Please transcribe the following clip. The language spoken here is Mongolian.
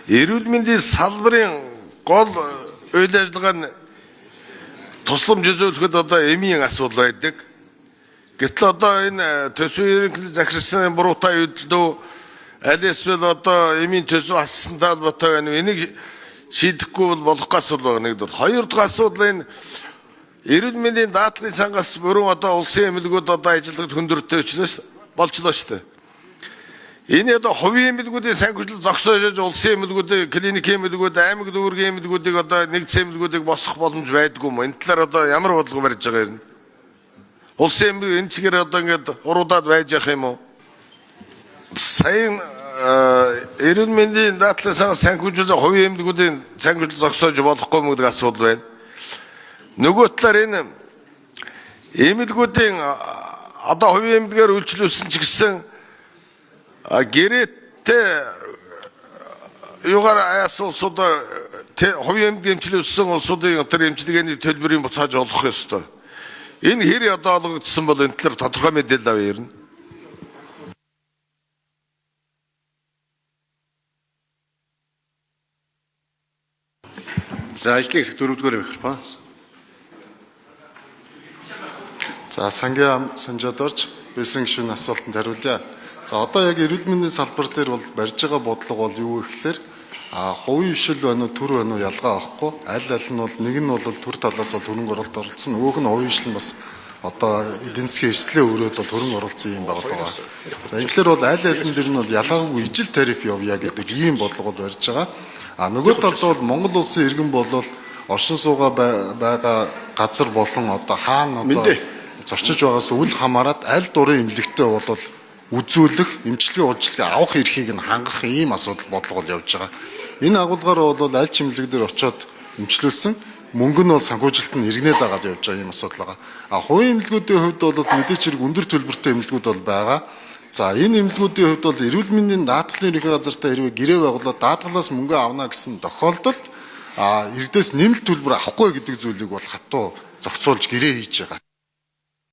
Эрүүл мэндийн салбарын гол үйл ажиллагаа нь тусламж үзүүлэхэд одоо эмийн асуудал байдаг. Гэтэл одоо энэ төсвийн ерөнхийлөгч захирагчдын буруутай үйлдэл аль эсвэл одоо эмийн төсөв хассантай холбоотой байна. Энийг шийдэхгүй бол болохгүй асуудал байна нэгдүгээр. Хоёр дахь асуудал энэ эрүүл мэндийн даатгалын сангаас бүрэн одоо улсын эмнэлгүүд одоо ажиллахад хүндрэлтэй учраас болчлоо шүү дээ. Энэ одоо хувийн эмнэлгүүдийн санхүүжилт зогсоож улсын эмнэлгүүдийн, клиникийн эмнэлгүүд, аймаг дүүргийн эмнэлгүүдийг одоо нэгдсэн эмнэлгүүдийг босгох боломж байдгүй юм. Энэ талаар одоо ямар бодлого барьж байгаа юм? Улсын эмнэлэг энэ чигээр одоо ингээд уруудаад байж явах юм уу? Саяын эрүүл мэндийн даатгалын сангаас санхүүжүүлж хувийн эмнэлгүүдийн санхүүжилт зогсоож болохгүй юм гэдэг асуудал байна. Нөгөө талаар энэ эмнэлгүүдийн одоо хувийн эмнэлгээр үйлчлүүлсэн ч гэсэн гэрээтэй юугаар аяасан улсууд хувийн эмнэлэг эмчилүүлсэн улсуудын тэр эмчилгээний төлбөрийг буцааж олох ёстой. Энэ хэр одоо олгогдсон бол энэ талаар тодорхой мэдээлэл авъя ирнэ. За ажлын хэсэг дөрөвдүгээр микрофон. За сангийн Санжаадорч бэлсэн гишүүн асуултанд хариулъя. За одоо яг эрүүл мэндийн салбар дээр бол барьж байгаа бодлого бол юу вэ гэхээр хувийн бишил байна уу, төр байна уу ялгаа авахгүй. Аль аль нь бол нэг нь бол төр талаас бол хөрөнгө оруулалт оролцсон. Нөгөөх нь хувийн бишил нь бас одоо эдийн засгийн эрсдлийн өрөөд бол хөрөнгө оруулсан юм байгууллага байгаа. За ингэхлээр бол аль аль нь дэр нь бол ялгаагүй ижил тариф явъя гэдэг ийм бодлого бол барьж байгаа. А нөгөө талд бол Монгол улсын иргэн болол оршин суугаа байгаа газар болон одоо хаана одоо зорчиж байгаас үл хамааран аль дурын эмнэлэгтэй бол үзүүлэх, эмчилгээ уулзлагыг авах эрхийг нь хангах ийм асуудал бодлого бол явж байгаа. Энэ агуулгаар бол аль ч эмнэлэг дээр очиод эмчлүүлсэн мөнгө нь бол санхүүжилт нь иргэнээд агаад явж байгаа ийм асуудал байгаа. А хувийн эмнэлгүүдийн хувьд бол мэдээч хэрэг өндөр төлбөртэй эмнэлгүүд бол байгаа. За энэ эмнэлгүүдийн хувьд бол эрүүл мэндийн даатгалын ерөнхий газартай хэрвээ гэрээ байгуулаад даатгалаас мөнгө авна гэсэн тохиолдолд ирдээс нэмэлт төлбөр авахгүй гэдэг зүйлийг бол хатуу зохицуулж гэрээ хийж байгаа.